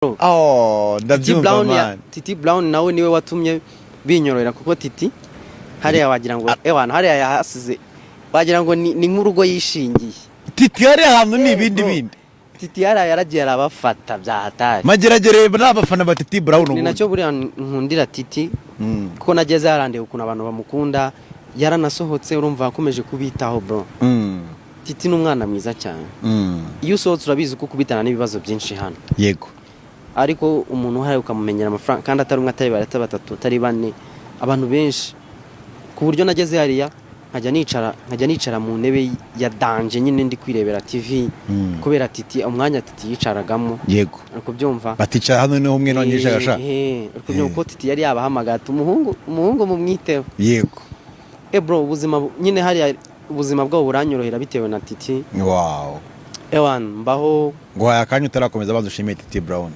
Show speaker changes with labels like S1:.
S1: Oh,
S2: Titi
S1: ndabyumva.
S2: Brown
S1: Man.
S2: Titi Brown nawe niwe watumye binyorohera, kuko Titi hariya wagira ngo, ewana, hariya yahasize wagira ngo ni nk'urugo yishingiye.
S1: Titi hariya hantu ni ibindi
S2: Bro.
S1: bindi.
S2: Titi hariya yaragiye arabafata bya hatari.
S1: Mageragere ni abafana ba Titi Brown
S2: Ni
S1: ubundi.
S2: nacyo buriya nkundira Titi, kuko nageze harandeba ukuntu abantu bamukunda, yaranasohotse, urumva akomeje kubitaho, bro. Titi ni umwana mwiza cyane. Iyo usohotse urabizi ko ukubitana n'ibibazo byinshi hano, ariko umuntu uhari ukamumenyera amafaranga, kandi atari umwe, atari babiri, atari batatu, atari bane, abantu benshi, ku buryo nageze hariya nkajya nicara mu ntebe ya danger nyine, ndi kwirebera TV kubera Titi, umwanya Titi yicaragamo. Uri kubyumva?
S1: Baticara hano niho umwe none yicara sha.
S2: Uri kubyumva ko Titi yari yabahamagaye ati: "Umuhungu, umuhungu mumwiteho." Bro, ubuzima nyine hariya ubuzima bwabo buranyorohera bitewe na Titi. Ewan, mbaho.
S1: Ngo akanya utarakomeza, banza ushimiye Titi Brown.